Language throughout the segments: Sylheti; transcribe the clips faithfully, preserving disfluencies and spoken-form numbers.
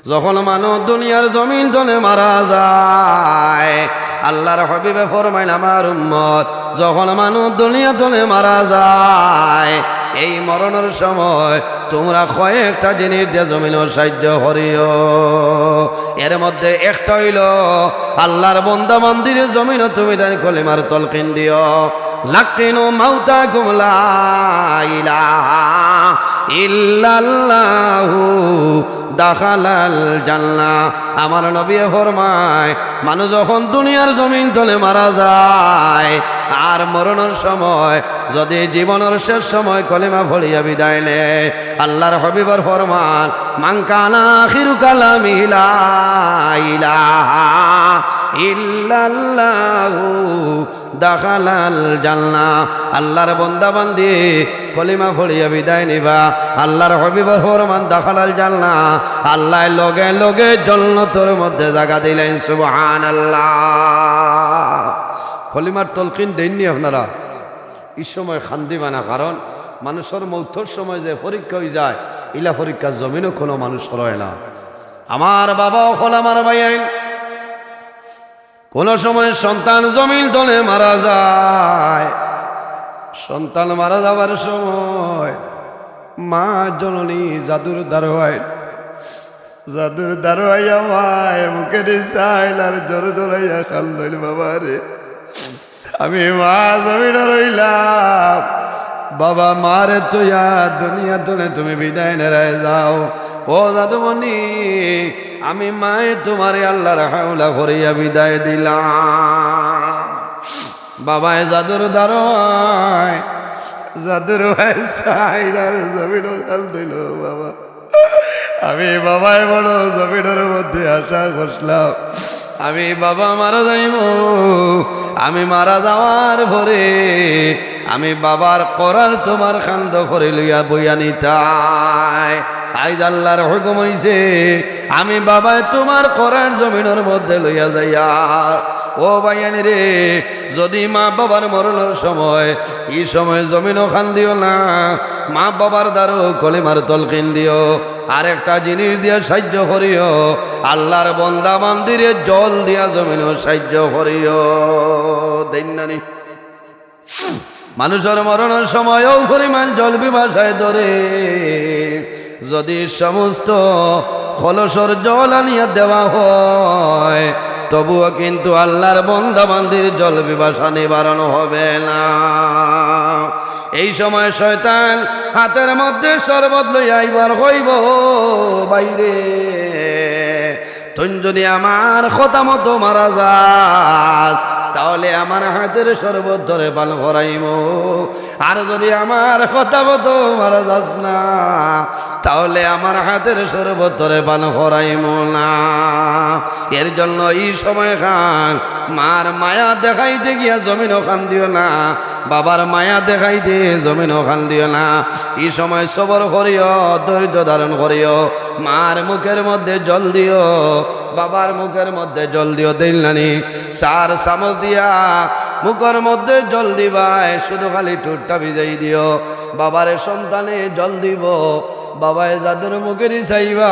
যখন মানুষ দুনিয়ার জমিন তনে মারা যায়, আল্লাহর হাবিবে ফরমাইন, "আমার উম্মত, যখন মানুষ দুনিয়া তনে মারা যায়, এই মরণর সময় তুমরা কয়েকটা জিনিস দিয়া জমিনো সাহায্য করিও।" এর মধ্যে একটা অইলো, আল্লাহর বন্দা বান্দিরে জমিনো তুমি তাইন কলিমার তলকিন দিও। "লাক্কিনু মাউতাকুম লা ইলাহা ইল্লাল্লাহু দাখালাল জান্নাহ।" আমার নবীয়ে ফরমায়, মানুষ যখন দুনিয়ার জমিন তনে মারা যায়, আর মরণর সময় যদি জীবনর শেষ সময় কলিমা পড়িয়া বিদায় নেয়, আল্লাহর হাবিবর ফরমান, "মান কানা আখিরু কালামিহি লা ইলাহা ইল্লাল্লাহু দাখালাল জান্নাহ।" আল্লাহর বন্দা বান্দি কলিমা পড়িয়া বিদায় নিবা, আল্লাহর হাবিবর ফরমান, "দাখালাল জান্নাহ।" আল্লাহ লগে লগে জন্নতর মধ্যে জাগা দিলেন। সুবহানাল্লাহ। কলিমার তলকিন দেইননি আপনারা? এই সময় কান্দিবা না, কারণ মানুষর মৌতর সময় যে পরীক্ষা অইযায়, ইলা পরীক্ষা জমিনো কোনো মানুষ রয় না। আমার বাবা অকল, আমার ভাইয়াইন, কোনো সময় সন্তান জমিন তনে মারা যায়, সন্তান মারা যাবার সময় মা জননী জাদুর দারোয়াইন, জাদুর দারোয়াইয়া মায় মুখেদি চাইল আর জোর জোরাইয়া কান্দইল, "বাবা রে, আমি মা জমিনো রইলাম, বাবা মারে থইয়া দুনিয়া তনে তুমি বিদায় নেরায় যাও। ও জাদুমণি, আমি মায়ে তুমারে আল্লাহর হাওলা করিয়া বিদায় দিলাম।" বাবায় জাদুর দারোয়াইন, জাদুর ভাই চাইল আর জমিনো কান্দইল, "বাবা, আমি বাবায় বড় জমিনর মধ্যে আশা করছিলাম, আমি বাবা মারা যাইমু, আমি মারা যাওয়ার পরে আমি বাবার করার তুমার কান্দো করি লইয়া বইয়া নিতায়। আইজ আল্লাহর হুকুম অইছে, আমি বাবায় তুমার করার জমিনর মধ্যে লইয়া যাইয়ার।" ও ভাইয়াইন রে, যদি মা বাবার মরণর সময়, ই সময় জমিনো কান্দিও না, মা বাবার দারো কলিমার তলকিন দিও, আর একটা জিনিস দিয়া সাহায্য করিও, আল্লাহর বন্দা বান্দিরে জল দিয়া জমিনো সাহায্য করিও। দেইন না নি? মানুষর মরণর সময় অউ পরিমাণ জল পিপাসায় ধরে, যদি সমস্ত কলসর জল আনিয়া দেওয়া হয়, তবুও কিন্তু আল্লাহর বন্দা বান্দির জল পিপাসা নিবারণ হবে না। এই সময় শয়তান হাতের মধ্যে শরবত লইয়া আইবার কইব, "বাইরে, তুই যদি আমার কথা মতো মারা যাস, তাহলে আমার হাতের শরবত তোরে পান করাইমু। আর যদি আমার কথা মতো মারা যাস না, তাহলে আমার হাতের শরবত তোরে পান করাইমু না।" এর জন্য ই সময় খান মার মায়া দেখাইতে গিয়া জমিনো কান্দিও না, বাবার মায়া দেখাইতে জমিনো কান্দিও না। ই সময় সবর করিও, ধৈর্য ধারণ করিও। মার মুখের মধ্যে জল দিও, বাবার মুখের মধ্যে জল দিও। দেইন না নি? চার চামচ দিয়া মুখর মধ্যে জল দিবায়, শুধু খালি ঠুটটা ভিজাই দিও। বাবারে সন্তানে জল দিব, বাবায় জাদুর মুখেদি চাইবা,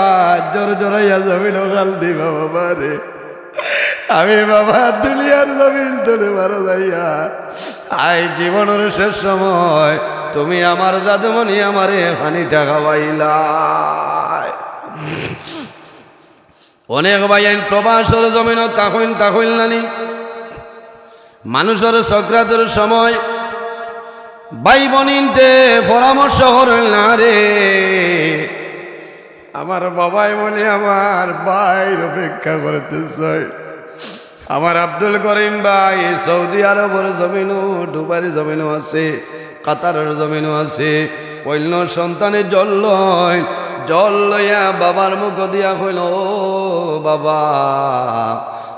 জোর জোরাইয়া জমিনো কান্দিবা, "বাবা রে, আমি বাবা দুনিয়ার জমিন তনে মারা যাইয়ার, আইজ জীবনর শেষ সময় তুমি আমার জাদুমণি আমারে পানিটা খাওয়াইলায়।" অনেক ভাইয়াইন প্রবাসর জমিনো থাকইন, থাকইন না নি? মানুষর সকরাতর সময় ভাই বইনাইন্তে পরামর্শ করইন না রে। আমার বাবায় মনে আমার ভাইর অপেক্ষা করতে চায়। আমার আব্দুল করিম ভাই সৌদি আরবর জমিনো, দুবাইর জমিনো আছে, কাতারর জমিনো আছে। অইন্য সন্তানে জল লইল, জল লইয়া বাবার মুখো দিয়া কইল, "ও বাবা,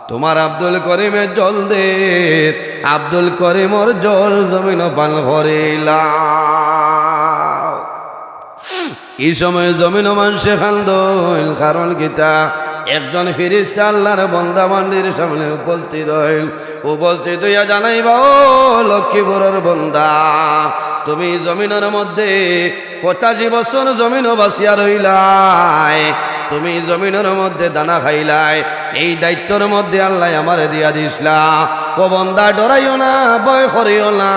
তুমার আব্দুল করিমে জল দের, আব্দুল করিমর জল জমিনো পান করিলা।" ই সময় জমিনো মানষে কান্দইল, কারণ কিতা? একজন ফিরিস্তা আল্লাহর বন্দা বান্দির সামনে উপস্থিত অইল। উপস্থিত অইয়া জানাইবা, "ও লক্ষ্মীপুরর বন্দা, তুমি জমিনর মধ্যে পঁচাশি বছর জমিনো বাঁচিয়া রইলায়, তুমি জমিনর মধ্যে দানা খাইলায়, এই দায়িত্বর মধ্যে আল্লায় আমারে দিয়া দিছলা। ও বন্দা, ডরাইও না, ভয় করিও না,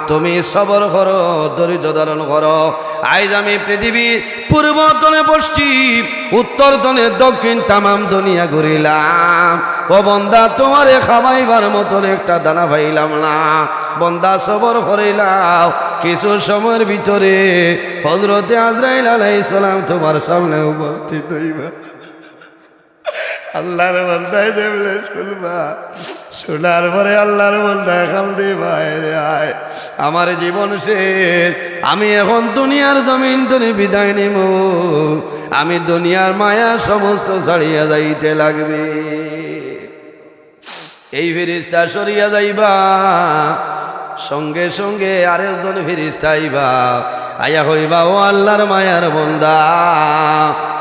তুমি সবর করো, ধৈর্য ধারণ করো। আইজ আমি পৃথিবীর পূর্ব তনে পশ্চিম, উত্তর তনে দক্ষিণ, তামাম দুনিয়া ঘুরিলাম। ও বন্দা, তোমারে খাবাইবার মতন একটা দানা পাইলাম না। বন্দা, সবর করিলাও, কিছু সময়র ভিতরে হযরতে আজরাইল আলাইহিস সালাম তোমার সামনে উপস্থিত অইবা। আল্লাহর বন্দায় যেমনে শুনবা, শোনার পরে আল্লাহর বন্দায় কান্দিবা, "এরে আয়, আমার জীবন শেষ, আমি এখন দুনিয়ার জমিন তনে বিদায় নিমু, আমি দুনিয়ার মায়া সমস্ত ছাড়িয়া যাইতে লাগবে।" এই ফিরিস্তা সরিয়া যাইবা, সঙ্গে সঙ্গে আরেকজন ফিরিস্তা আইবা, আইয়া কইবা, "ও আল্লাহর মায়ার বন্দা,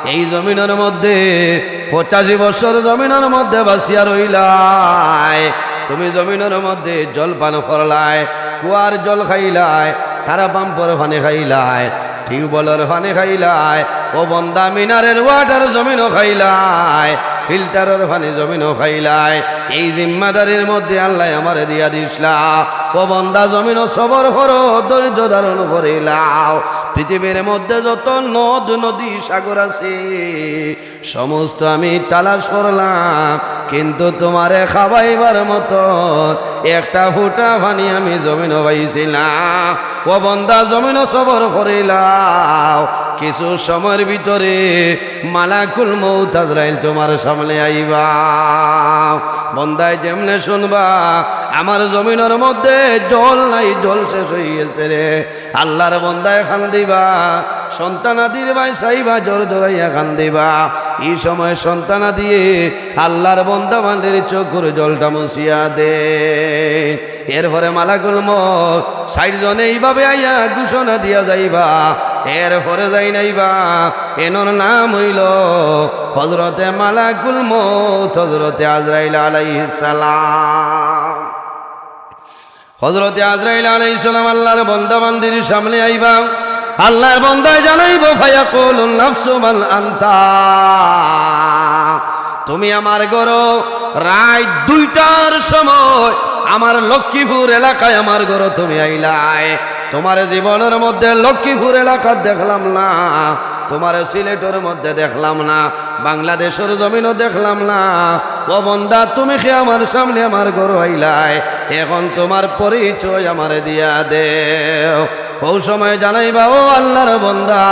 এই জমিনর মধ্যে পঁচাশি বছর জমিনর মধ্যে বাঁচিয়া রইলায়, তুমি জমিনর মধ্যে জল পান করলায়, কুয়ার জল খাইলায়, তারা পাম্পর পানি খাইলায়, টিউবওয়েলর পানি খাইলায়, ও বন্দা, মিনারেল ওয়াটার জমিনও খাইলায়, ফিল্টারর পানি জমিনও খাইলায়। এই জিম্মাদারির মধ্যে আল্লায় আমারে দিয়া দিছলা। ও বন্দা, জমিনও সবর করো, ধৈর্য ধারণ করিলাও। পৃথিবীর মধ্যে যত নদ নদী সাগর আছে, সমস্ত আমি তালাশ করলাম, কিন্তু তোমারে খাবাইবার মতো একটা ফুটা পানি আমি জমিনও পাইছি না। ও বন্দা, জমিনও সবর করিলাও, কিছু সময়র ভিতরে মালাকুল মউত আজরাইল তোমার সামনে আইবা।" বন্দায় যেমনে শুনবা, "আমার জমিনর মধ্যে জল নাই, জল শেষ অইগেছে রে।" আল্লাহর বন্দায় কান্দিবা, সন্তানাদির বায় চাইবা, জোর জোরাইয়া কান্দিবা। ই সময় সন্তানাদিয়ে আল্লাহর বন্দা বান্দির চকুর জলটা মুছিয়া দেয়। এরপরে মালাকুল মউত চাইরজনে এইভাবে আইয়া ঘোষণা দিয়া যাইবা। এরপরে যাইন আইবা, এনর নাম অইলো হযরতে মালাকুল মউত, হযরতে আজরাইল আলাইহিস সালাম। হযরতে আজরাইল আলাইহিস সালাম আল্লাহর বন্দা বান্দির সামনে আইবা, আল্লাহর বন্দায় জানাইবো, "ফায়াকুলুন নাফসু মান আনতা।" তুমি আমার ঘরো রাইত দুইটার সময় আমার লক্ষ্মীপুর এলাকায় আমার ঘরো তুমি আইলায়। তোমার জীবনর মধ্যে লক্ষ্মীপুর এলাকাত দেখলাম না, তোমার সিলেটর মধ্যে দেখলাম না, বাংলাদেশর জমিনও দেখলাম না। ও বন্দা, তুমি কে আমার সামনে আমার ঘরো আইলায়, এখন তোমার পরিচয় আমারে দিয়া দেও। অউ সময় জানাইবা, "ও আল্লাহর বন্দা,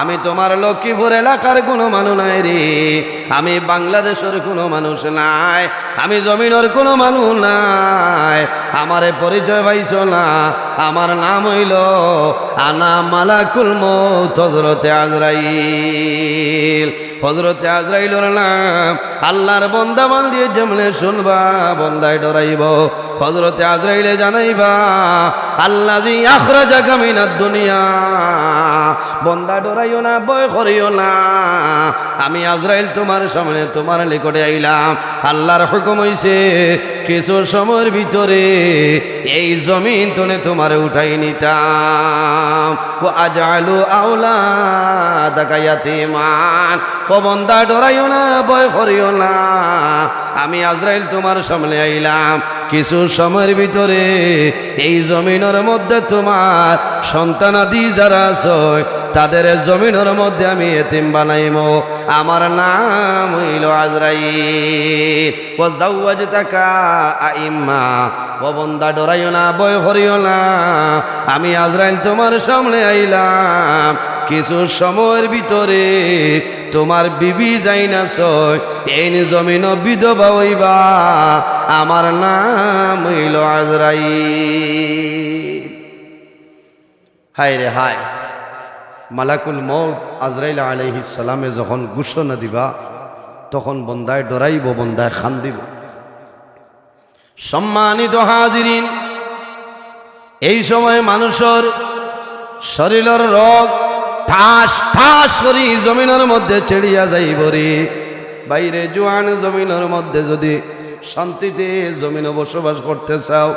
আমি তোমার লক্ষ্মীপুর এলাকার কোনো মানুষ নায় রে, আমি বাংলাদেশর কোনো মানুষ নায়, আমি জমিনর কোনো মানুষ নায়, আমারে পরিচয় পাইছো না, আমার নাম অইলো আনা মালাকুল মউত হযরতে আজরাইল।" হযরতে আজরাইলর নাম আল্লাহর বন্দা বান্দিয়ে যেমনে শুনবা, বন্দায় ডরাইবো। হযরতে আজরাইলে জানাইবা, "আল্লাযী আখরাজাকা মিনাদ দুনিয়া।" বন্দা, ডরাইও না, ভয় করিও না, আমি আজরাইল তোমার সামনে, তোমার নিকটে আইলাম। আল্লাহর হুকুম অইছে, কিছু সময়র ভিতরে এই জমিন তনে তোমারে উঠাই নিতাম। "ওয়া আজআলু আওলাদাকা ইয়াতীমান।" ও বন্দা, ডরাইও না, ভয় করিও না, আমি আজরাইল তোমার সামনে আইলাম। কিছু সময়র ভিতরে এই জমিনর মধ্যে তোমার সন্তানাদি যারা আছে, তাদের জমিনর মধ্যে আমি এতিম বানাইমু। আমার নাম অইলো আজরাইল। "ওয়া জাওয়াজতাকা আইম্মা।" ও বন্দা, ডরাইও না, ভয় করিও না, আমি আজরাইল তোমার সামনে আইলাম। কিছু সময়র ভিতরে তোমার বিবি যাইন আছে, এইন জমিনও বিধবা অইবা। আমার নাম অইলো আজরাইল। হায় রে হায়, মালাকুল মউত আজরাইল আলাইহিস সালামে যখন ঘোষণা দিবা, তখন বন্দায় ডরাইবো, বন্দায় কান্দিবো। সম্মানিত হাজিরিন, এই সময় মানুষর শরীরর রগ ঠাস ঠাস করি জমিনর মধ্যে ছেড়িয়া যাইবো রে। ভাইরে জোয়ান, জমিনর মধ্যে যদি শান্তিতে জমিনো বসবাস করতে চাও,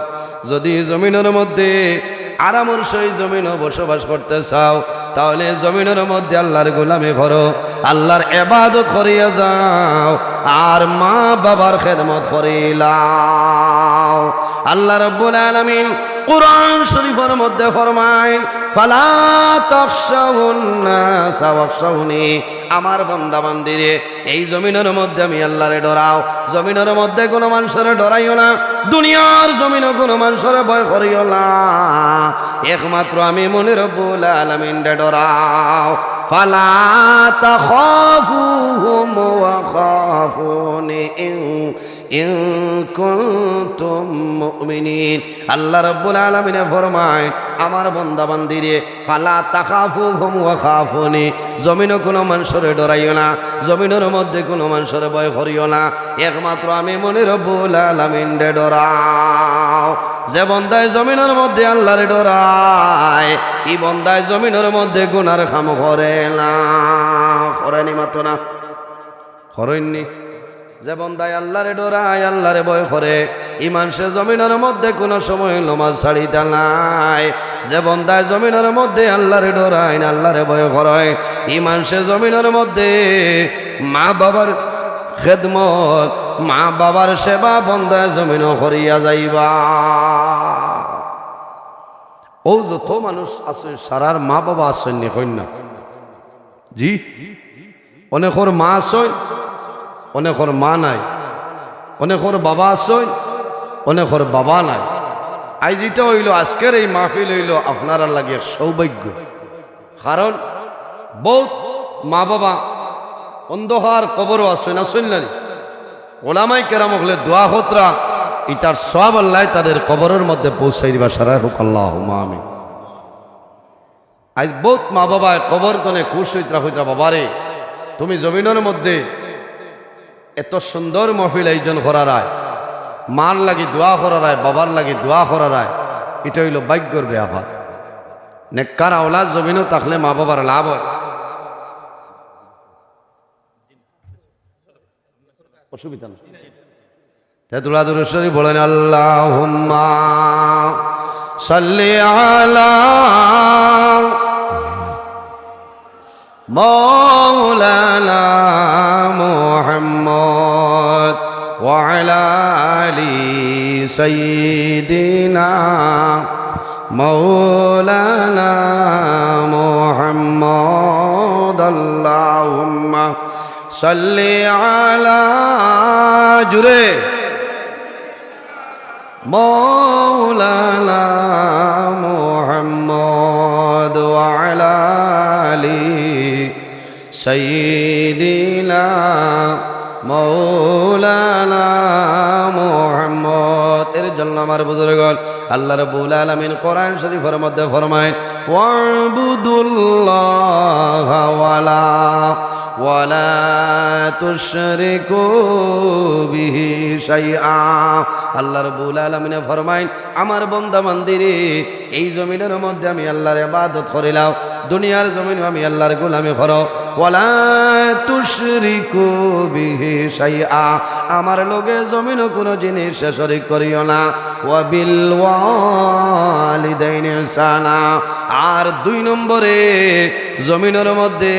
যদি জমিনর মধ্যে আরামর সহিত জমিনো বসবাস করতে চাও, তাহলে জমিনর মধ্যে আল্লাহর গোলামি করো, আল্লাহর ইবাদত করিয়া যাও, আর মা বাবার খেদমত করিলাও। আল্লাহ রাব্বুল আলামিন কোরআন শরীফর মধ্যে ফরমাইন, "ফালা তাখশাউন নাসা ওয়াখশাউনি।" আমার বান্দা বান্দিরে, এই জমিনর মধ্যে আমি আল্লাহরে ডরাও, জমিনর মধ্যে কোনো মানষরে ডরাইও না, দুনিয়ার জমিনো কোনো মানষরে ভয় করিও না, একমাত্র আমি মনি রব্বুল আলামিনরে ডরাও। ফালা তাখাফুহুম ওয়া খাফুনি ইন, ইন কুনতুম মুমিনিন। আল্লাহ রাব্বুল আলামিনে ফরমায়, আমার বান্দা বান্দিরে, ফালা তাখাফুহুম ওয়া খাফুনি। জমিনো কোনো মানষরে ডরাইও না, জমিনর মধ্যে কোনো মানষরে ভয় করিও না, একমাত্র আমি মনি রব্বুল আলামিনরে ডরাও। যে বন্দায় জমিনর মধ্যে আল্লাহরে ডরায়, ই বন্দায় জমিনর মধ্যে গুনার কাম করে না। করেনি মাতো না? করইননি? যে বন্দায় আল্লাহরে ডরায়, আল্লাহরে ভয় করে, ই মানষে জমিনর মধ্যে কোনো সময় নমাজ ছাড়িতা নায়। যে বন্দায় জমিনর মধ্যে আল্লাহরে ডরায়, আল্লাহরে ভয় করে, ই মানষে জমিনর মধ্যে মা বাবার খেদমত, মা বাবার সেবা বন্দায় জমিনো করিয়া যাইবা। অউ যত মানুষ আছইন, সারার মা বাবা আছইননি, কইন না? জি, অনেকর মা আছইন, অনেকর মা নাই, অনেকর বাবা আছইন, অনেকর বাবা নাই। আইজ ইটা অইলো, আজকের এই মাহফিল অইলো আপনারার লাগি এক সৌভাগ্য। কারণ বউত মা বাবা অন্ধকার কবরো আছইন, আছইন না নি? ওলামায়ে কেরাম অকলে দোয়া করতরা, ইতার সওয়াব আল্লায় তাদের কবরর মধ্যে পৌঁছাই দিবা, সারায় কউক আল্লাহুম্মা আমিন। আইজ বউত মা বাবায় কবর তনে খুশ অইতরা, কইতরা, "বাবারে, তুমি জমিনর মধ্যে এত সুন্দর মাহফিল আয়োজন করারায়, মার লাগি দোয়া করারায়, বাবার লাগি দোয়া করারায়, ইটা অইলো ভাগ্যর ব্যাপার।" নেককার আওলাদ জমিনো থাকলে মা বাবার লাভ অয়, অসুবিধা নাই। তে থুড়া দুরূদ শরীফ পড়ইন, আল্লাহুম্মা সাল্লি আলা মাওলানা মুহাম্মদ ওয়া আলা আলি সাইয়্যিদিনা মাওলানা মুহাম্মদ। আল্লাহুম্মা সাল্লি আলা, জুরে, মাওলানা মুহাম্মদ ওয়া আলা আলি সাইয়্যিদিনা মাওলানা মুহাম্মদ। এর জন্য আমার বুজুর্গণ, আল্লাহ রাব্বুল আলামিন কোরআন শরীফর মধ্যে ফরমাইন, "ওয়াবুদুল্লাহা ওয়ালা, ওয়ালা তুশরিকু বিহি শাইআ।" আল্লাহ রাব্বুল আলামিনে ফরমাইন, আমার বন্দা বান্দিরে, এই জমিনর মধ্যে আমি আল্লাহর ইবাদত করিলাও, দুনিয়ার জমিনো আমি আল্লাহর গোলামি করো। ওয়ালা তুশরিকু বিহি শাইআ, আমার লগে জমিনো কোনো জিনিসে শরিক করিও না। ওয়া বিল ওয়ালিদাইনি ইহসানা, আর দুই নম্বরে জমিনর মধ্যে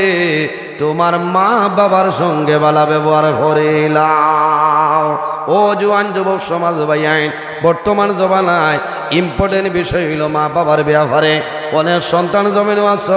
তোমার মা বাবার সঙ্গে ভালা ব্যবহার করিলাও। ও জুয়ান যুবক সমাজ ভাইয়াইন, বর্তমান জমানায় important বিষয় অইলো মা বাবার ব্যাপারে। অনেক সন্তান জমিনো আছে,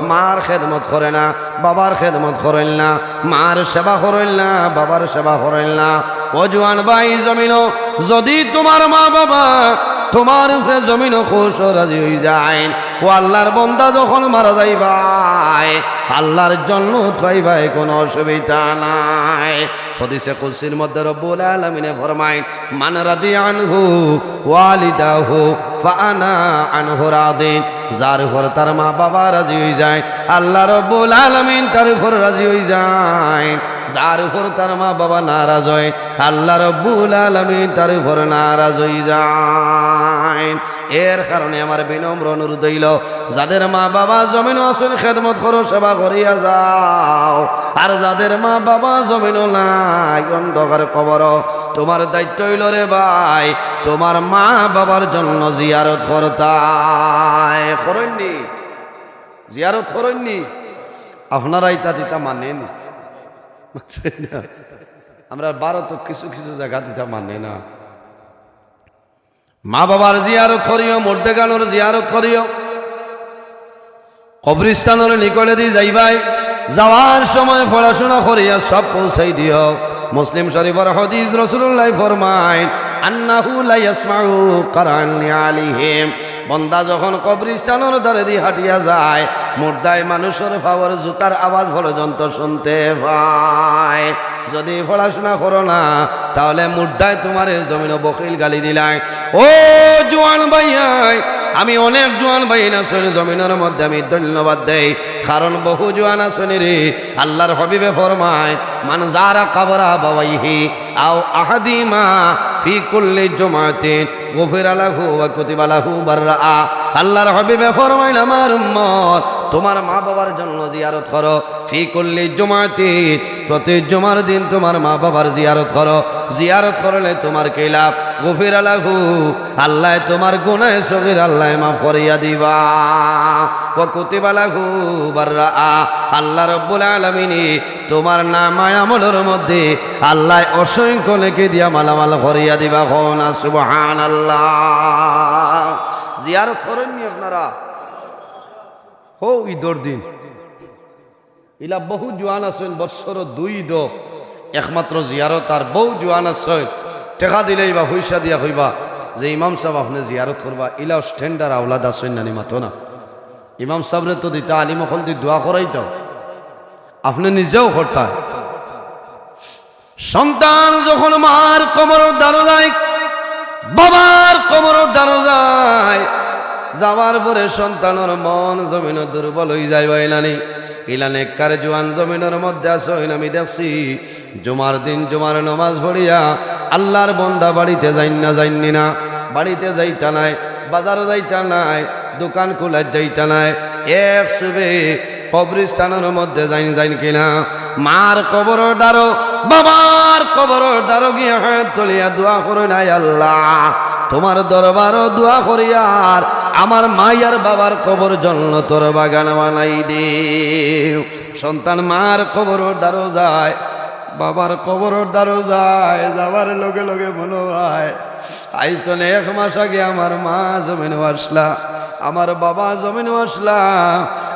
মার খেদমত করে না, বাবার খেদমত করইন না, মার সেবা করইন না, বাবার সেবা করইন না। ও জুয়ান ভাই জমিনো, যদি তোমার মা বাবা তোমার উপরে জমিনো খুশ ও রাজি অইযাইন, ও আল্লাহর বন্দা যখন মারা যাইবায়, আল্লাহর জন্নত পাইবায়, কোনো অসুবিধা নাই। হাদিসে কুদসির মধ্যে রব্বুল আলামিনে ফরমাইন, "মান রাদিয়া আনহু ওয়ালিদাহু ফাআনা আনহু রাদিন।" যার উপর তার মা বাবা রাজি অইযায়, আল্লাহ রব্বুল আলামিন তার উপর রাজি অইযায়। যার উপর তার মা বাবা নারাজ অয়, আল্লাহ রব্বুল আলামিন তার উপর নারাজ অইযায়। এর কারণে আমার বিনম্র অনুরোধ অইলো, যাদের মা বাবা জমিনো আছইন, খেদমত করো, সেবা করিয়া যাও। আর যাদের মা বাবা জমিনো নাই, অন্ধকার কবরো, তোমার দায়িত্ব অইলো রে ভাই, তোমার মা বাবার জন্য জিয়ারত করতায়। করইননি? জিয়ারত করইননি? আপনারা ইতা তিতা মানইননি? মানইন না। আমরা ভারতো কিছু কিছু জাগাত ইতা মানে না। মা বাবার জিয়ারত করিও, মুর্দেগানর জিয়ারত করিও। কবরস্থানর নিকটেদি যাইবায়, যাওয়ার সময় পড়াশোনা করিয়া সব পৌঁছাই দিও। মুসলিম শরীফর হাদিস, রাসূলুল্লায় ফরমাইন, "আন্নাহু লা ইয়াসমাউ কারআন লিআলিহিম।" বন্দা যখন কবরস্থানর ধারেদি হাঁটিয়া যায়, মুর্দায় মানুষর পাওর জুতার আওয়াজ পর্যন্ত শুনতে পায়। যদি পড়াশোনা করো না, তাহলে মুর্দায় তোমারে জমিনো বকিল গালি দিলায়। ও জুয়ান ভাইয়াই, আমি অনেক জুয়ান ভাইয়াইন আছইন জমিনর মধ্যে আমি ধন্যবাদ দেই, কারণ বহু জুয়ান আছইন রে, আল্লাহর হাবিবে ফরমায়, "মান জারা কাবরা আবাওয়াইহি আও আহাদিমা ফি কুল্লি জুমাতিন গুফিরা লাহু ওয়া কুতিবা লাহু বাররা।" আল্লাহর হাবিবে ফরমাইন, "আমার উম্মত, তোমার মা বাবার জন্য জিয়ারত করো, ফি কুল্লি জুমাতিন, প্রতি জুমার দিন তোমার মা বাবার জিয়ারত করো। জিয়ারত করলে তোমার কি লাভ? গুফিরা লাহু, আল্লায় তোমার গুনাহ সগীর আল্লায় মাফ করিয়া দিবা। ওয়া কুতিবা লাহু বাররা, আল্লাহ রব্বুল আলামিনে তোমার নামায় আমলর মধ্যে আল্লায় অসংখ্য নেকি দিয়া মালামাল করিয়া দিবা।" কও না সুবহানাল্লাহ। জিয়ারত করইননি আপনারা? হউ, ঈদর দিন। ইলা বহু জুয়ান আছইন, বৎসরো দুই ঈদো একমাত্র জিয়ারত, আর বহু জুয়ান আছইন, টেকা দিলেই বা পয়সা দিয়া কইবা যে, "ইমাম সাব, আপনে জিয়ারত করবা।" ইলাও standard আওলাদ আছইন নানি, মাতো না। ইমাম সাবরে তো দিতা, আলিম অকলদি দোয়া করাইতাও, আপনে নিজেও করতা। সন্তান যখন মার কবরর দ্বারো যায়, বাবার কবরর দ্বারো যায়, যাওয়ার পরে সন্তানর মন জমিনো দুর্বল অইযায়, অয় নানি? ইলা নেককার জুয়ান জমিনর মধ্যে আছইন, আমি দেখছি জুমার দিন জুমার নমাজ পড়িয়া আল্লাহর বন্দা বাড়িতে যাইন না, যাইননি না? বাড়িতে যাইতা নায়, বাজারো যাইতা নায়, দোকান খুলাত যাইতা নায়। এক সুবে কবরস্থানর মধ্যে যাইন, যাইন কিনা? মার কবরর দ্বারো, বাবার কবরর দ্বারো গিয়া হাত তুলিয়া দোয়া করইন, "আয় আল্লাহ, তোমার দরবারো দোয়া করিয়ার আমার মাই আর বাবার কবর জন্নতর বাগান বানাই দেও।" সন্তান মার কবরর দ্বারো যায়, বাবার কবরর দ্বারো যায়, যাওয়ার লগে লগে মনো অয়, আইজ তনে এক মাস আগে আমার মা জমিনো আছলা, আমার বাবা জমিনো আছলা,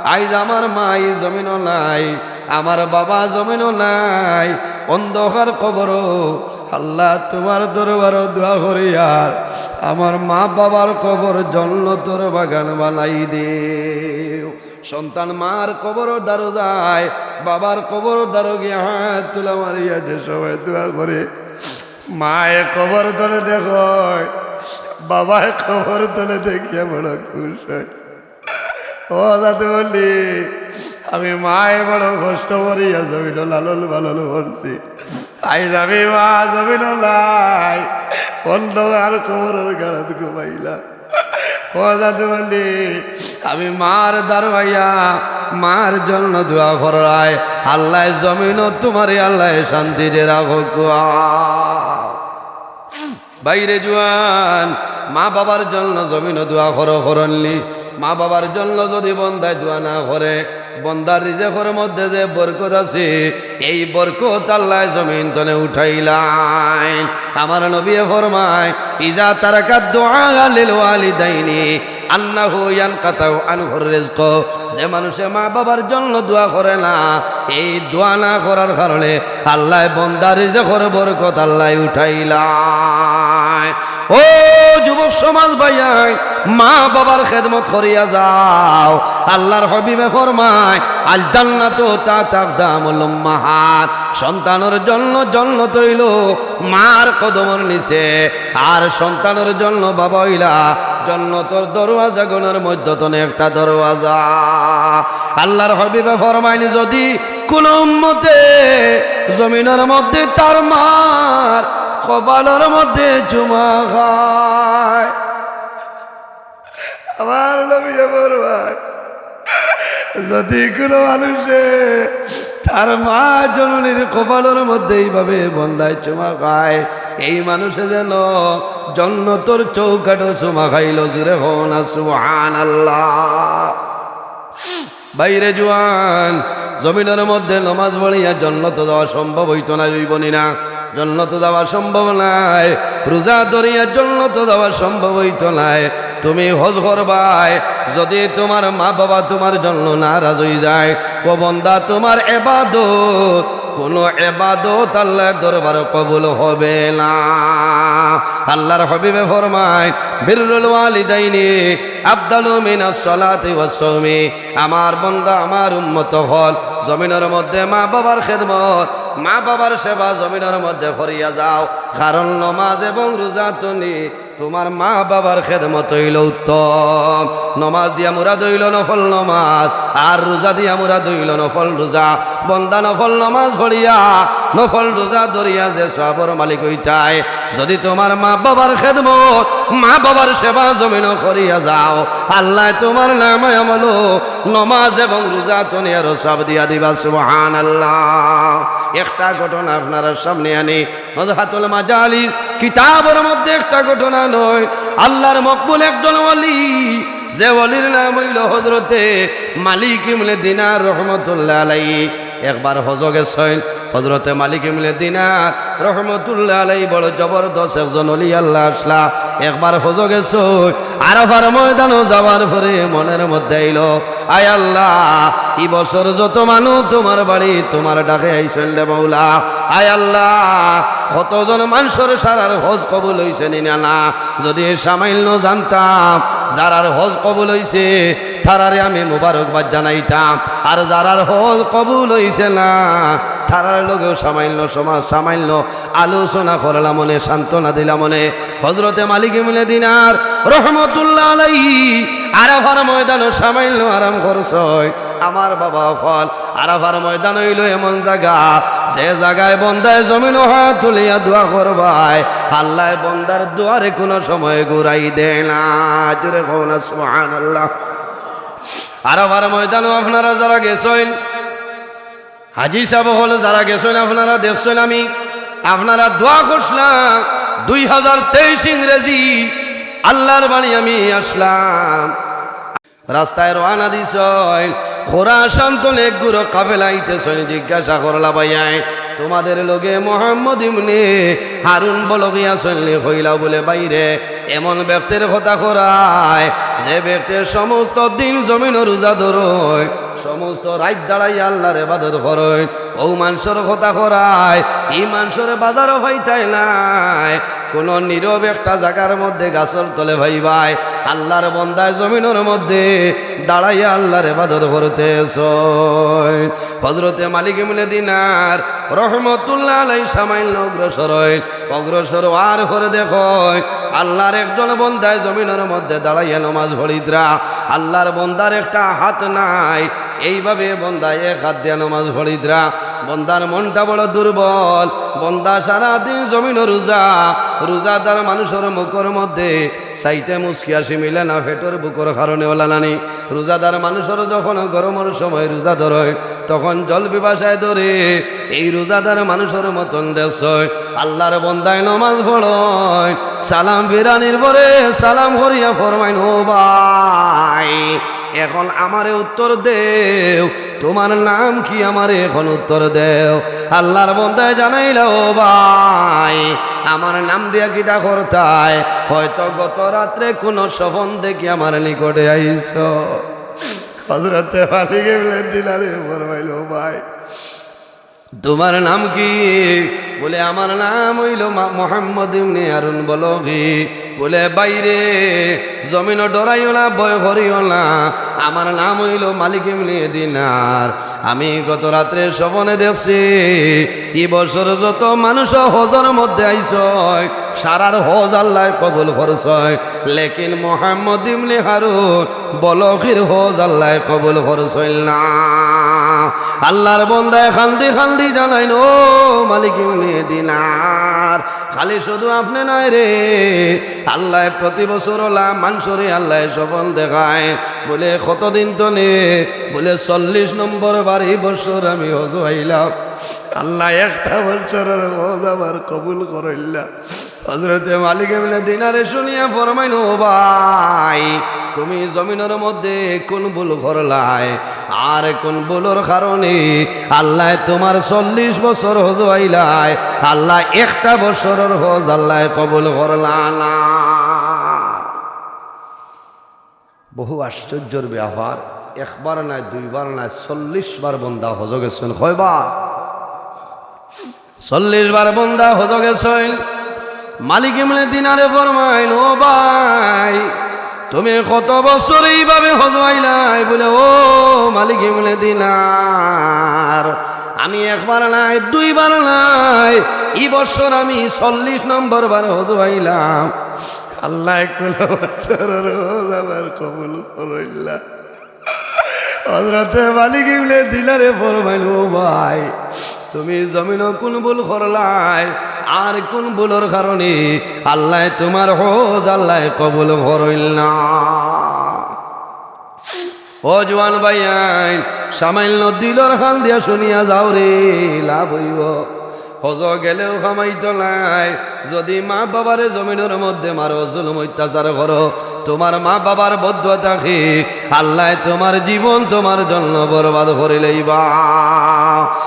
আইজ আমার মা ই জমিনো নাই, আমার বাবা জমিনো নাই, অন্ধকার কবরো। আল্লাহ, তোমার দরবারো দোয়া করিয়ার আমার মা বাবার কবর জন্নতর বাগান বানাই দেও। সন্তান মার কবরর দ্বারো যায়, বাবার কবরর দ্বারো গিয়া হাত তুলা মারিয়া যে সময় দোয়া করে, মায়ে কবর তলে দেখে, বাবায় কবর তলে দেখিয়া বড় খুশ অয়। ও দাদু বলি, আমি মায়ে বড় কষ্ট করিয়া জমিনো লালন পালন করছি, আইজ আমি মা জমিনো নাই, অন্ধকার কবরর গাড়াত ঘুমাইলা। ও দাদু বলি, আমি মার দ্বারো আইয়া মার জন্য দোয়া কররায়, আল্লায় জমিনো তোমারে আল্লায় শান্তিতে রাখউক্কা। ভাইরে জুয়ান, মা বাবার জন্য জমিনো দোয়া করো, করইননি? মা বাবার জন্য যদি বন্দায় দোয়া না করে, বন্দার রিজেকর মধ্যে যে বরকত আছে, এই বরকত আল্লায় জমিন তনে উঠাইলাইন। আমার নবীয়ে ফরমায়, "ইজা তারাকাদ দুআ লিল ওয়ালিদাইনি আন্নাহু ইয়ানকাতাউ আনহুর রিজকু।" যে মানুষে মা বাবার জন্য দোয়া করে না, এই দোয়া না করার কারণে আল্লায় বন্দার রিজেকর বরকত আল্লায় উঠাইলাইন। ও যুবক সমাজ ভাইয়াইন, মা বাবার খেদমত করিয়া যাও। আল্লাহর হাবিবে ফরমায়, "আল জান্নাতু তাহতা আকদামুল উম্মাহাত।" সন্তানর জন্য জন্নত অইলো মার কদমর নিচে, আর সন্তানর জন্য বাবা অইলা জন্নতর দরওয়াজাগুনর মধ্যে তনে একটা দরওয়াজা। আল্লাহর হাবিবে ফরমাইন, যদি কুনু উম্মতে জমিনর মধ্যে তার মার কপালর মধ্যে চুমা খায়, আমার নবীয়ে ফরমাইন, যদি কুনু মানুষে তার মা জননীর কপালর মধ্যে এইভাবে বন্দায় চুমা খায়, এই মানুষে যেন জন্নতর চৌকাঠো চুমা খাইলো। জুরে কও না সুবহানাল্লাহ। ভাইরে জুয়ান, জমিনর মধ্যে নমাজ পড়িয়া জন্নতো যাওয়া সম্ভব অইতো নায়, অইবো নি না? জন্নতো যাওয়া সম্ভব নায়। রোজা ধরিয়া জন্নতো যাওয়া সম্ভব অইতো নায়। তুমি হজ করবায়, যদি তুমার মা বাবা তুমার জন্য নারাজ অইযায়, ও বন্দা, তুমার এবাদত, কুনু এবাদত আল্লাহর দরবারো কবুল হবে না। আল্লাহর হাবিবে ফরমাইন, "বিররুল ওয়ালিদাইনি আফদালু মিনাস সালাতি ওয়াস সাওমি।" আমার বন্দা, আমার উম্মত অকল, জমিনর মধ্যে মা বাবার খেদমত, মা বাবার সেবা জমিনর মধ্যে করিয়া যাও, কারণ নমাজ এবং রোজা তনে তুমার মা বাবার খেদমত অইলো উত্তম। নমাজ দিয়া মুরাদ অইলো নফল নমাজ, আর রোজা দিয়া মুরাদ অইলো নফল রোজা। বন্দা নফল নমাজ পড়িয়া, নফল রোজা ধরিয়া যে সওয়াবর মালিক অইতায়, যদি তুমার মা বাবার খেদমত, মা বাবার সেবা জমিনো করিয়া যাও, আল্লায় তুমার নামায়ে আমলো নমাজ এবং রোজা তনে আরো সওয়াব দিয়া দিবা। সুবহানাল্লাহ। একটা ঘটনা আপনারার সামনে আনি, নজহাতুল মাজালিস কিতাবর মধ্যে একটা ঘটনা নয়, আল্লাহর মকবুল একজন ওলি, যে ওলির নাম অইলো হযরতে মালিক ইবনে দিনার রহমতুল্লাহ আলাইহি। একবার হজো গেছইন, হযরতে মালিক ইবনে দিনার রহমতুল্লাহ আলাইহি বড় জবরদস্ত একজন ওলি আল্লাহ আছলা। একবার হজো গেছইন, আরাফার ময়দানো যাওয়ার পরে মনর মধ্যে আইলো, "আয় আল্লাহ, ই বছর যত মানুষ তুমার বাড়ি তুমার ডাকে আইছইন রে মাওলা, আয় আল্লাহ, কতজন মানষর সারার হজ কবুল অইছে নি না না? যদি সামান্য জানতাম, যারার হজ কবুল অইছে, তারারে আমি মুবারকবাদ জানাইতাম, আর যারার হজ কবুল অইছে না, তারার লগেও সামান্য সমা-, সামান্য আলোচনা করলাম অনে, সান্ত্বনা দিলাম অনে।" হযরতে মালিক ইবনে দিনার রহমতুল্লাহ আলাইহি আরাফার ময়দানো সামান্য আরাম করছইন। আমার বাবা অকল, আরাফার ময়দান অইলো এমন জাগা, যে জাগায় বন্দায় জমিনো হাত তুলিয়া দোয়া করবায়, আল্লায় বন্দার দোয়ারে কুনু সময় ঘুরাই দেয় না। জুরে কও না সুবহানাল্লাহ। আরাফার ময়দানো আপনারা যারা গেছইন, হাজি সাব অকল যারা গেছইন, আপনারা দেখছইন, আমি আপনারা দোয়া করছলাম, দুই হাজার তেইশ ইংরেজি আল্লাহর বাড়ি আমি আছলাম। রাস্তায় রওয়ানা দিছইন, খোরাসান তনে এক গুরু কাফেলা আইতেছইন, জিজ্ঞাসা করলা, "ভাইয়াইন, তুমাদের লগে মোহাম্মদ ইবনে হারুন বলখি আছইন নি?" কইলা বুলে, "ভাইরে, এমন ব্যক্তির কথা করায়, যে ব্যক্তি সমস্ত দিন জমিনো রোজা ধরইন, সমস্ত রাইত দাঁড়াইয়া আল্লাহর ইবাদত করইন, অউ মানষর কথা করায়, ই মানষরে বাজারো পাইতায় নায়, কুনু নীরব একটা জাগার মধ্যে গাছর তলে পাইবায়, আল্লাহর বন্দায় জমিনর মধ্যে দাঁড়াইয়া আল্লাহর ইবাদত করতেছইন।" হযরতে মালিক ইবনে দিনার রহমতুল্লাহ আলাইহি সামান্য অগ্রসর অইন, অগ্রসর অওয়ার পরে দেখইন, আল্লাহর একজন বন্দায় জমিনর মধ্যে দাঁড়াইয়া নমাজ পড়িতরা। আল্লাহর বন্দার একটা হাত নাই, এইভাবে বন্দায় এক হাত দিয়া নমাজ পড়িতরা। বন্দার মনটা বড় দুর্বল, বন্দা সারা দিন জমিনো রোজা, রোজাদার মানষর মুখর মধ্যে চাইতে মুচকি হাসি মিলে না, পেটর ভুকর কারণে অলা নানি। রোজাদার মানষর যখন গরমর সময় রোজা ধরইন, তখন জল পিপাসায় ধরে। এই রোজাদার মানষর মতন দেখছইন, আল্লাহর বন্দায় নমাজ পড়ইন, সালাম ফিরানির পরে সালাম করিয়া ফরমাইন, "ও ভাই, এখন আমারে উত্তর দেও, তুমার নাম কি? আমারে এখন উত্তর দেও।" আল্লাহর বন্দায় জানাইলা, "ও ভাই, আমার নাম দিয়া কিতা করতায়? হয়তো গত রাত্রে কুনু স্বপন দেখি আমার নিকটে আইছো।" হযরতে মালিক ইবনে দিনারে ফরমাইল, "ও ভাই, তুমার নাম কি?" বলে, "আমার নাম অইলো মা-, মোহাম্মদ ইবনে হারুন বলখি।" বলে, "ভাইরে, জমিনো ডরাইও না, ভয় করিও না, আমার নাম অইলো মালিক ইবনে দিনার। আমি গত রাত্রে স্বপনে দেখছি, ই বছর যত মানুষ হজর মধ্যে আইছইন, সারার হজ আল্লায় কবুল করছইন, লেকিন মোহাম্মদ ইবনে হারুন বলখির হজ আল্লায় কবুল করছইন না।" আল্লার বন্দায় কান্দি কান্দি জানাইন, "ও মালিক ইবনে দিনার, খালি শুধু আপনে নায় রে, আল্লায় প্রতি বছর অলা মানষরে আল্লায় স্বপন দেখায়।" বলে, "কতদিন তনে?" বলে, "চল্লিশ নম্বর বার ই বছর আমি হজো আইলাম, আল্লায় একটা বছরর হজ আমার কবুল করইলা।" হজরতে মালিক ইবনে দিনারে শুনিয়া ফরমাইন, "ও ভাই, তুমি জমিনর মধ্যে কুন ভুল করলায়, আর কুন ভুলর কারণে আল্লায় তুমার চল্লিশ বছর হজো আইলায়, আল্লায় একটা বছরর হজ আল্লায় কবুল করলা না?" বহু আশ্চর্যর ব্যাপার, একবার নায়, দুইবার নায়, চল্লিশ বার বন্দা হজো গেছইন। কয়বার? চল্লিশ বার বন্দা হজো গেছইন। মালিক ইবনে দিনারে ফরমাইন, "ও ভাই, তুমি কত বছর ইভাবে হজো আইলায়?" বলে, "ও মালিক ইবনে দিনার, আমি একবার নায়, দুইবার নায়, ই বছর আমি চল্লিশ নম্বর বার হজো আইলাম।" আল্লায় কুন বছরর হজ আমার কবুল করইলা। হজরতে মালিক ইবনে দিনারে ফরমাইন, "ও ভাই, তুমি জমিনো কুন ভুল করলায়, আর কুন ভুলর কারণে আল্লায় তুমার হজ আল্লায় কবুল করইল না?" ও জোয়ান ভাইয়াইন, সামান্য দিলর কান দিয়া শুনিয়া যাও রে, লাভ অইবো। হজো গেলেও কামাইতো নায়। যুদি মা বাবারে জমিনর মধ্যে মারো, জুলুম অত্যাচার করো, তুমার মা বাবার বদদোয়া থাকি আল্লায় তুমার জীবন তুমার জন্য বরবাদ করিলাইবা।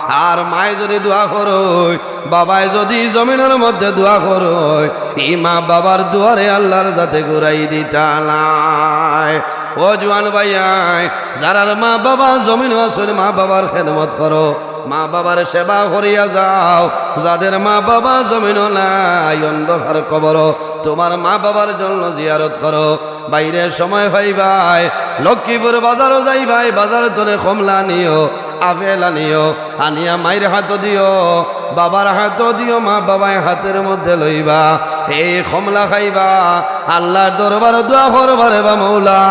আর মায় যুদি দোয়া করইন, বাবায় যুদি জমিনর মধ্যে দোয়া করইন, ই মা বাবার দোয়ারে আল্লার যাতে ঘুরাই দিতা নায়। ও জোয়ান ভাইয়াইন, যারার মা বাবা জমিনো আছইন, মা বাবার খেদমত করো, মা বাবার সেবা করিয়া যাও। যাদের মা বাবা জমিনো নাই, অন্ধকার কবরো, তুমার মা বাবার জন্য জিয়ারত করো। বাইরে সময় পাইবায়, লক্ষ্মীপুর বাজারো যাইবায়, বাজার তনে কমলা আনিও, আপেল আনিও, আনিয়া মাইর হাতো দিও, বাবার হাতো দিও, মা বাবায় হাতের মধ্যে লইবা, এই কমলা খাইবা, আল্লার দরবার দোয়া করবা রে বা মৌলা,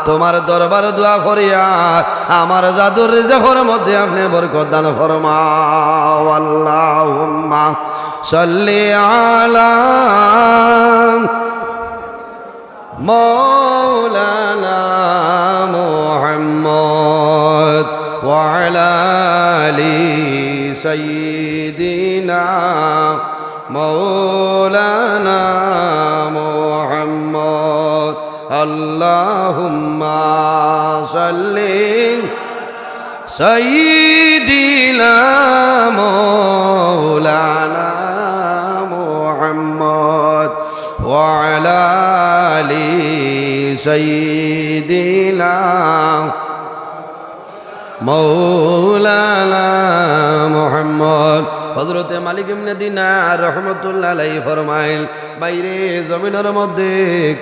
তুমার দরবার দোয়া করিয়া আমার জাদুর রিজেকর মধ্যে আপনে বরকত দান ফরমাও। আল্লাহুম্মা সাল্লি আলা مولانا محمد وعلى آل سيدنا مولانا محمد. اللهم صل سيدنا مولانا محمد وعلى آل سيدنا مولانا محمد. হজরতে মালিক ইবনে দিনার রহমতুল্লাহ আলাইহি ফরমাইল, বাইরে জমিনর মধ্যে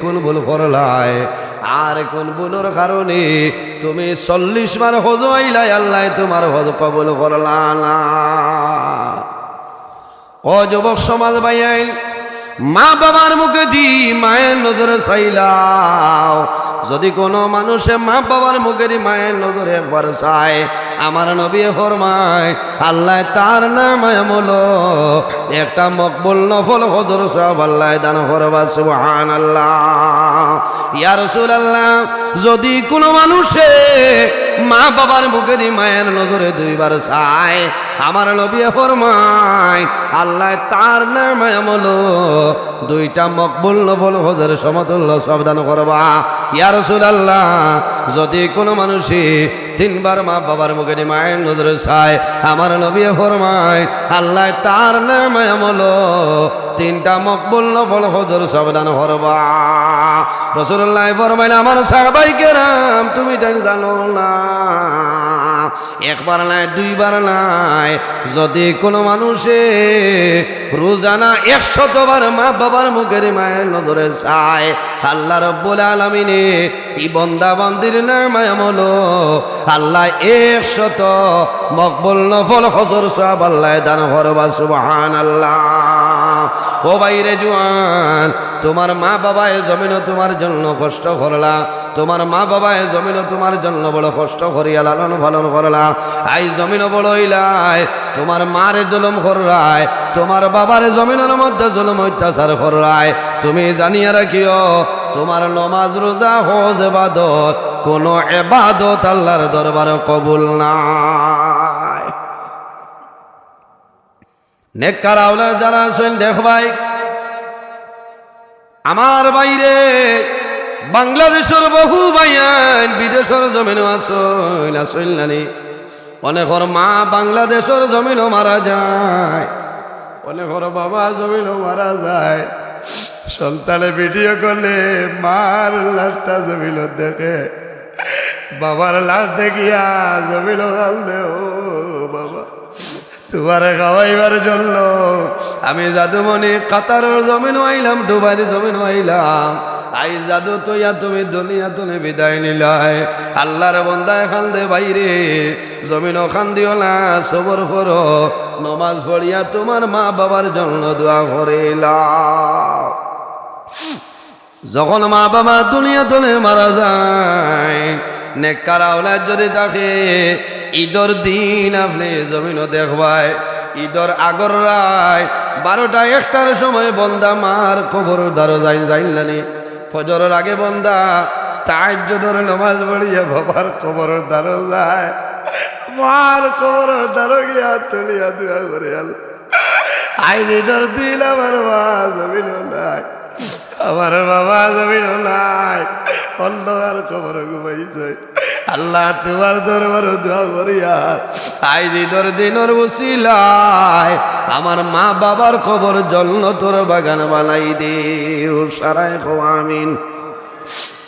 কুন ভুল করলায়, আর কুন ভুলর কারণে তুমি চল্লিশ বার হজো আইলায়, আল্লায় তুমার হজ কবুল করলা না? ও যুবক সমাজ ভাইয়াইন, মা বাবার মুখেদি মায়ার নজরে চাইলাও। যুদি কুনু মানুষে মা বাবার মুখেদি মায়ার নজরে একবার চায়, আমার নবীয়ে ফরমায়, আল্লায় তার নামায় আমলো একটা মকবুল নফল হজর সওয়াব আল্লায় দান করবা। সুবহানাল্লাহ। ইয়া রাসূলুল্লাহ, যুদি কুনু মানুষে মা বাবার মুখেদি মায়ার নজরে দুইবার চায়, আমার নবীয়ে ফরমায়, আল্লায় তার নামায় আমলো দুইটা মকবুল নফল হজর সমতুল্য সওয়াব দান করবা। ইয়া রাসূলুল্লাহ, যুদি কুনু মানুষে তিনবার মা বাবার মুখেদি মায়ার নজরে চায়, আমার নবীয়ে ফরমায়, আল্লায় তার নামায় আমলো তিনটা মকবুল নফল হজর সওয়াব দান করবা। রাসূলুল্লায় ফরমাইলা, আমার সাহাবায়ে কেরাম, তুমি তাইন জানো না, একবার নায়, দুইবার নায়, যদি কোনো মানুষে রোজানা একশত বার মা বাবার মুখের মায়ের নজরে চায়, আল্লাহ রব্বুল আলামিনে ই বন্দা বান্দির নামায় আমলো আল্লায় একশত মকবুল নফল হজর সওয়াব আল্লায় দান করবা। সুবহানাল্লাহ। ও ভাইরে জুয়ান, তুমার মা বাবায় জমিনো তুমার জন্য কষ্ট করলা, তুমার মা বাবায় জমিনো তুমার জন্য বড় কষ্ট করিয়া লালন পালন করলা। আইজ জমিনো বড় অইলায়, তুমার মারে জুলুম কররায়, তুমার বাবারে জমিনর মধ্যে জুলুম অত্যাচার কররায়। তুমি জানিয়া রাখিও, তুমার নমাজ, রোজা, হজ, এবাদত, কোনো এবাদত আল্লার দরবারে কবুল নায়। নেককার আওলাদ যারা আছইন দেখবায়, আমার ভাইরে, বাংলাদেশর বহু ভাইয়াইন বিদেশর জমিনো আছইন, আছইন নানি? অনেকর মা বাংলাদেশর জমিনো মারা যায়, অনেকর বাবা জমিনো মারা যায়। সন্তানে ভিডিও কলে মার লাশটা জমিনো দেখে, বাবার লাশ দেখিয়া জমিনো কান্দে, ও বাবা, তুমারে খাওয়াইবার জন্য আমি যাদুমণি কাতারর জমিনো আইলাম, দুবাইর জমিনো আইলাম। আইজ যাদু থইয়া তুমি দুনিয়া থনে বিদায় নিলায়। আল্লার বন্দায় কান্দে, ভাইরে, জমিনো কান্দিও না, সবর করো, নমাজ পড়িয়া তুমার মা বাবার জন্য দোয়া করিলাও। যখন মা বাবা দুনিয়া থনে মারা যায়, নেককার আওলাদ যদি থাকে, ইদর দিন আপনে জমিনো দেখবায়, ইদর আগর রাইত বারোটা একটার সময় বন্দা মার কবরর দ্বারো যাইন, যাইন নানি? ফজরর আগে বন্দা তাহাজ্জুদর নমাজ পড়িয়া বাবার কবরর দ্বারো যায়, মার কবরর দ্বারো গিয়া তুলিয়া দোয়া করে, আল্লাহ, আইজ ইদর দিন আমার মা জমিনো নাই, আমার বাবা জমিনো নাই, অন্ধকার কবরো ঘুমাইছে। আল্লাহ, তুমার দরবারো দোয়া করিয়ার, আইজ ইদর দিনর উছিলায় আমার মা বাবার কবর জন্নতর বাগান বানাই দিও। সারায় কও আমিন।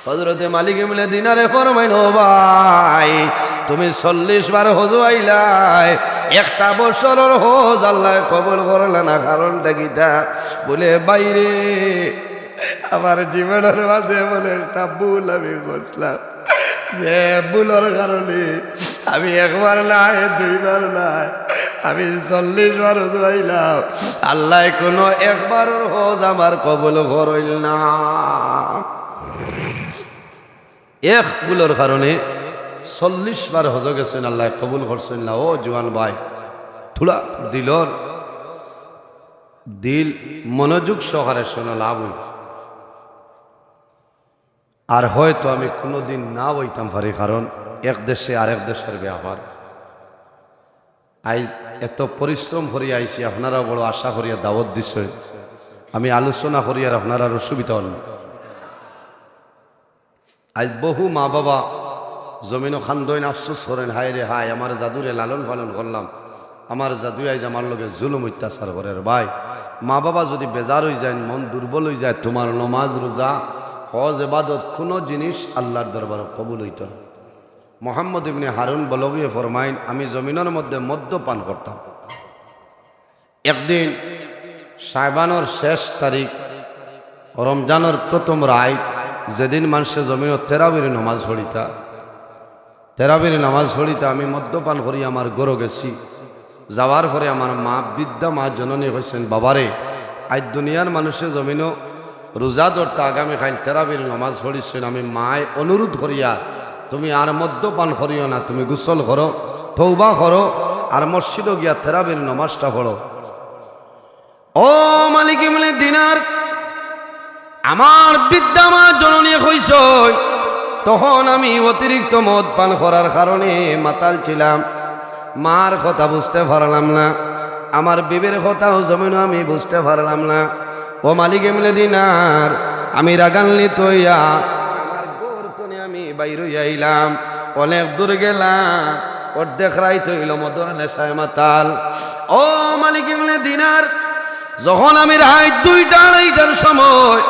হজরতে মালিক ইবনে দিনারে ফরমাইন, ও ভাই, তুমি চল্লিশ বার হজো আইলায়, একটা বছরর হজ আল্লায় কবুল করলা না, কারণটা কিতা? বলে, ভাইরে, আমার জীবনর মাঝে এমন একটা ভুল আমি করলাম, যে ভুলর কারণে আমি একবার নায়, দুইবার নায়, আমি চল্লিশ বার হজো আইলাম, আল্লায় কোনো একবারর হজ আমার কবুল করইল না। এক ভুলর কারণে চল্লিশ বার হজো গেছইন, আল্লায় কবুল করছইন না। ও জুয়ান ভাই, থুড়া দিলর, দিল মনোযোগ সহকারে শোনো, লাভ অইবো। আর হয়তো আমি কোনোদিন নাও আইতাম পারি, কারণ এক দেশে আরেক দেশর ব্যাপার। আইজ এত পরিশ্রম করিয়া আইছি, আপনারা বড় আশা করিয়া দাওয়াত দিছইন, আমি আলোচনা করিয়ার আপনারার অসুবিধা অইল না। আইজ বহু মা বাবা জমিনো কান্দইন, আফসোস করইন, হায় রে হায়, আমার যাদুরে লালন পালন করলাম, আমার যাদুয়ে আইজ আমার লগে জুলুম অত্যাচার করের। ভাই, মা বাবা যদি বেজার অইযাইন, মন দুর্বল অইযায়, তুমার নমাজ, রোজা, হজ, এবাদত, কুনু জিনিস আল্লার দরবারো কবুল অইতো না। মুহাম্মদ ইবনে হারুন বলখিয়ে ফরমাইন, আমি জমিনর মধ্যে মদ্যপান করতাম। একদিন শাবানর শেষ তারিখ, রমজানর প্রথম রাইত, যেদিন মানষে জমিনো তেরাবির নমাজ পড়িতা, তেরাবির নমাজ পড়িতা, আমি মদ্যপান করি আমার ঘরো গেছি। যাওয়ার পরে আমার মা, বৃদ্ধা মা জননী কইছইন, বাবারে, আইজ দুনিয়ার মানষে জমিনো রোজা ধরতা, আগামী কাইল তেরাবির নমাজ পড়িছইন, আমি মায় অনুরোধ করিয়ার, তুমি আর মদ্যপান করিও না, তুমি গোসল করো, তওবা করো, আর মসজিদো গিয়া তেরাবির নমাজটা পড়ো। ও মালিক ইবনে দিনার, আমার বৃদ্ধা মা জননী কইছইন, তখন আমি অতিরিক্ত মদ পান করার কারণে মাতাল ছিলাম, মার কথা বুঝতে পারলাম না, আমার বিবির কথাও জমিনো আমি বুঝতে পারলাম না। ও মালিক ইবনে দিনার, আমি রাগান্বিত অইয়া আমার ঘর তনে আমি বাইর অইয়া আইলাম, অনেক দূর গেলাম, অর্ধেক রাইত অইলো, মদর নেশায় মাতাল। ও মালিক ইবনে দিনার, যখন আমি রাইত দুইটা আড়াইটার সময়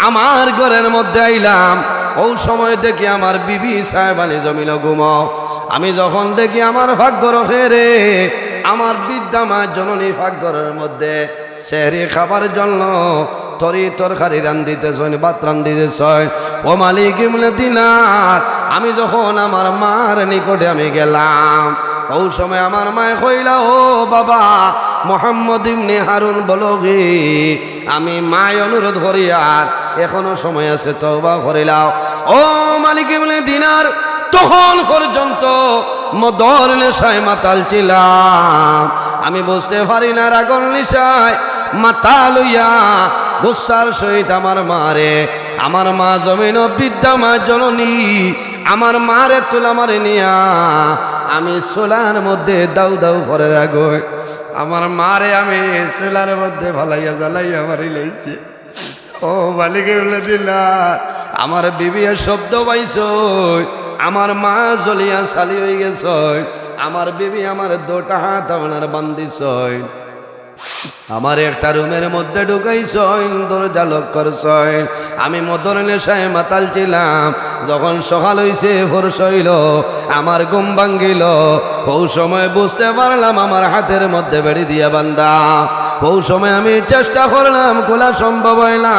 আমার ঘরর মধ্যে আইলাম, অউ সময় দেখি আমার বিবি সাহেবানি জমিনো ঘুমাও। আমি যখন দেখি আমার পাকঘর অখেরে, আমার বৃদ্ধা মা জননী পাকঘরর মধ্যে সেহরি খাবার জন্য তরি তরকারি রান্ধিতেছইন, ভাত রান্ধিতেছইন। ও মালিক ইবনে দিনার, আমি যখন আমার মার নিকটে আমি গেলাম, অউ সময় আমার মায়ে কইলা, "ও বাবা মোহাম্মদ ইবনে হারুন, বলো কি?" আমি মায় অনুরোধ করিয়ার, এখনো সময় আছে, তওবা করিলাও। ও মালিক ইবনে দিনার, তখন পর্যন্ত মদর নেশায় মাতাল ছিলাম। আমি বুঝতে পারি না, রাগর নেশায় মাতাল অইয়া গুসার সহিত আমার মারে, আমার মা জমিন বৃদ্ধা মা জননী, আমার মারে তুলা মারি নিয়া আমি চুলার মধ্যে দাউ দাউ করে রাখই। আমার মারে আমি চুলার মধ্যে ফালাইয়া জ্বালাইয়া মারি লাইছি। ও মালিক ইবনে দিনার, আমার বিবিয়ে শব্দ পাইছইন, আমার মা জ্বলিয়া ছালি অইগেছইন। আমার বিবি আমার দুটা হাত আপনার বান্ধিছইন, আমার একটা রুমের মধ্যে ঢুকাইছইন, দরজা লক করছইন। আমি মদর নেশায় মাতাল ছিলাম, যখন সকাল অইছে, ফর্স অইলো, আমার ঘুম ভাঙ্গিলো, অউ সময় বুঝতে পারলাম আমার হাতের মধ্যে বেড়ি দিয়া বান্ধা। অউ সময় আমি চেষ্টা করলাম, খোলা সম্ভব অয় না,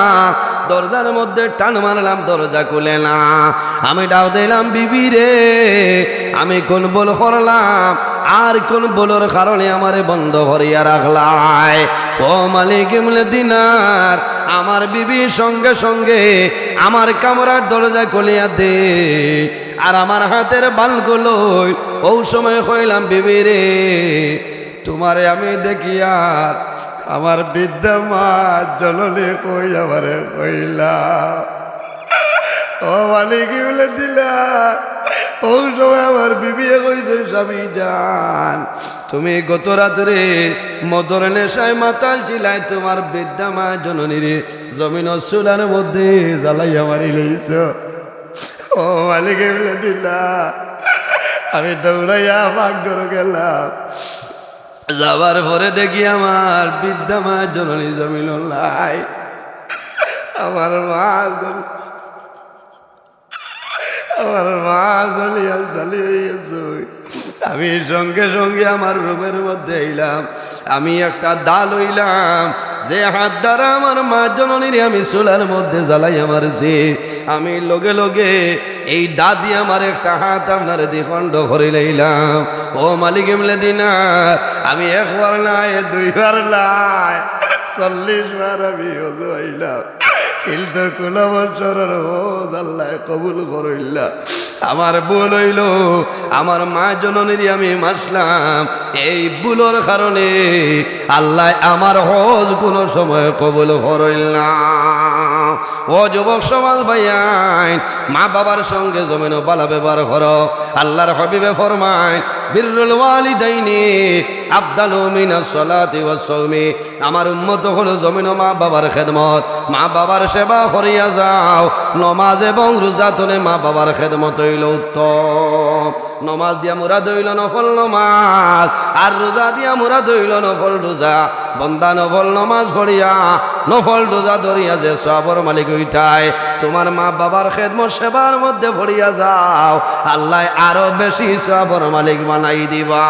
দরজার মধ্যে টান মারলাম, দরজা খুলে না। আমি ডাক দিলাম, "বিবি রে, আমি কোন ভুল করলাম, আর কোন ভুলর কারণে আমারে বন্ধ করিয়া রাখলায়?" ও মালিক ইবনে দিনার, আমার বিবি সঙ্গে সঙ্গে আমার কামরার দরজা খুলিয়া দে, আর আমার হাতের বালগুলো। অউ সময় কইলাম, "বিবি রে, তুমারে আমি দেখিয়ার আমার বৃদ্ধা মা জননী কই আমারে কইলা।" ও মালিক ইবনে দিনার, অউ সময় আমার বিবিয়ে কইছে, "স্বামী জান, তুমি গত রাত্রে মদর নেশায় মাতাল ছিলায়, তুমার বৃদ্ধা মা জননীরে জমিনর চুলার মধ্যে জ্বালাইয়া মারি লাইছো।" ও মালিক ইবনে দিনার, আমি দৌড়াইয়া পাকঘরো গেলাম। যাবার পরে দেখি আমার বৃদ্ধা মা জননী জমিনো নাই। আমার মা জন-, আমার মা জ্বলিয়া ছালি অইগেছইন। আমি সঙ্গে সঙ্গে আমার রুমের মধ্যে আইলাম। আমি একটা দা লইলাম, যে হাত দ্বারা আমার মা জননীরে আমি চুলার মধ্যে জ্বালাইয়া মারছি, আমি লগে লগে এই দা দি আমার একটা হাত আপনারে দ্বিখণ্ড করি লাইলাম। ও মালিক ইবনে দিনার, আমি একবার নায়, দুইবার নায়, চল্লিশ বার আমি অজু আইলাম, কিন্তু কুনো বছরর হজ আল্লায় কবুল করইলা। আমার ভুল অইলো, আমার মা জননীরে আমি মারলাম, এই ভুলর কারণে আল্লায় আমার হজ কুনো সময় কবুল করইল না। ও যুবক সমাজ ভাইয়াইন, মা বাবার সঙ্গে জমিনো ভালা ব্যবহার করো। আল্লার হাবিবে ফরমাইন, "বিররুল ওয়ালিদাইনি আফদালু মিনাস সালাতি ওয়াস সাওমি।" আমার উম্মত অকল, জমিনো মা বাবার খেদমত, মা বাবার সেবা করিয়া যাও। নমাজ এবং রোজা থনে মা বাবার খেদমত অইলো উত্তম। নমাজ দিয়া মুরাদ অইলো নফল নমাজ, আর রোজা দিয়া মুরাদ অইলো নফল রোজা। বন্দা নফল নমাজ পড়িয়া, নফল রোজা ধরিয়া যে সওয়াবর মালিক অইতায়, তুমার মা বাবার খেদমত সেবার মধ্যে পড়িয়া যাও, আল্লায় আরো বেশি সওয়াবর মালিক বানাই দিবা।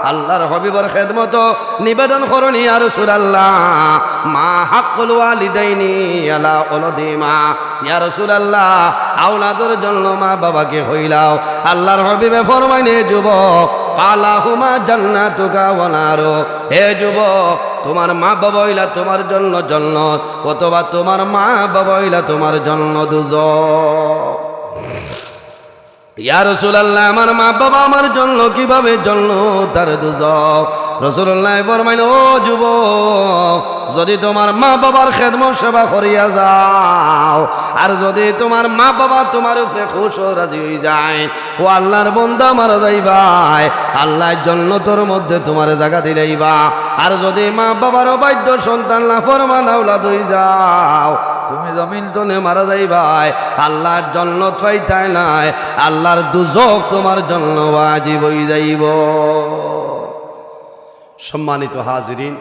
আল্লার হাবিবর খেদমতো নিবেদন করইন, ইয়া রাসূলুল্লাহ, মা হাক্কুল ওয়ালিদাইনি আলা ওয়ালাদিমা। ইয়া রাসূলুল্লাহ, আওলাদর জন্য মা বাবাকে কইলাও। আল্লার হাবিবে ফরমাইন, "হে যুবক, ফালাহুমা জান্নাতুকা ওয়া নারু।" হে যুবক, তুমার মা বাবা অইলা তুমার জন্য জন্নত, অথবা তুমার মা বাবা অইলা তুমার জন্য দুজখ। ইয়া রাসূলুল্লাহ, আমার মা বাবা আমার জন্য কিভাবে জন্নত আর দুজখ? রাসূলুল্লায় ফরমাইন, ও যুবক, যুদি তুমার মা বাবার খেদমত সেবা করিয়া যাও, আর যুদি তুমার মা বাবা তুমার উপরে খুশ ও রাজি অইযায়, ও আল্লার বন্দা মারা যাইবায়, আল্লায় জন্নতর মধ্যে তুমারে জাগা দিলাইবা। আর যুদি মা বাবার অবাধ্য সন্তান নাফরমান আওলাদ অইযাও, তুমি জমিন তনে মারা যাইবায়, আল্লার জন্নত পাইতায় নায়, আল্লার দুজখ তুমার জন্য ওয়াজিব অইযাইবো। সম্মানিত হাজিরিন,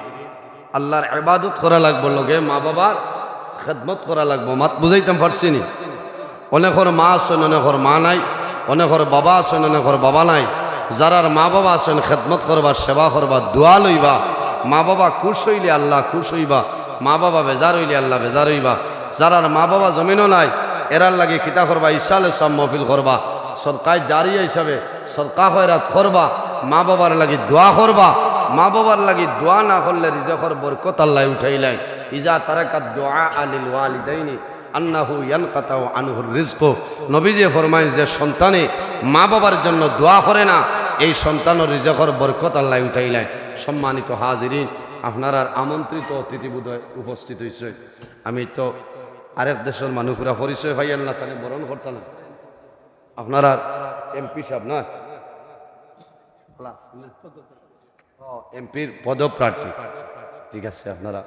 আল্লার ইবাদত করা লাগবো, লগে মা বাবার খেদমত করা লাগবো। মাত বুঝাইতাম পারছি নি? অনেকর মা আছইন, অনেকর মা নাই। অনেকর বাবা আছইন, অনেকর বাবা নাই। যারার মা বাবা আছইন, খেদমত করবা, সেবা করবা, দোয়া লইবা। মা বাবা খুশ অইলে আল্লাহ খুশ অইবা, মা বাবা বেজার অইলে আল্লাহ বেজার অইবা। যারার মা বাবা জমিনো নাই, এরার লাগি কিতা করবা? ইসালে সওয়াব মাহফিল করবা, সদকায়ে জারিয়া হিসাবে সদকা খয়রাত করবা, মা বাবার লাগি দোয়া করবা। মা বাবার লাগি দোয়া না করলে রিজেকর বরকত আল্লায় উঠাইলাইন। ইজা তারাকাদ দুআআ লিল ওয়ালিদাইনি আন্নাহু ইয়ানকাতাউ আনহুর রিজকু। নবীজি ফরমাইন, যে সন্তানে মা বাবার জন্য দোয়া করে না, এই সন্তানর রিজেকর বরকত আল্লায় উঠাইলাইন। সম্মানিত হাজিরিন, আপনারার আমন্ত্রিত অতিথি বোধহয় উপস্থিত অইছে। আমি তো আরেক দেশর মানুষ, পুরা পরিচয় পাইয়ার না, তাইলে বরণ করতা না। আপনারার এমপি সাব না? ও, এমপির পদপ্রার্থী। ঠিক আছে, আপনারা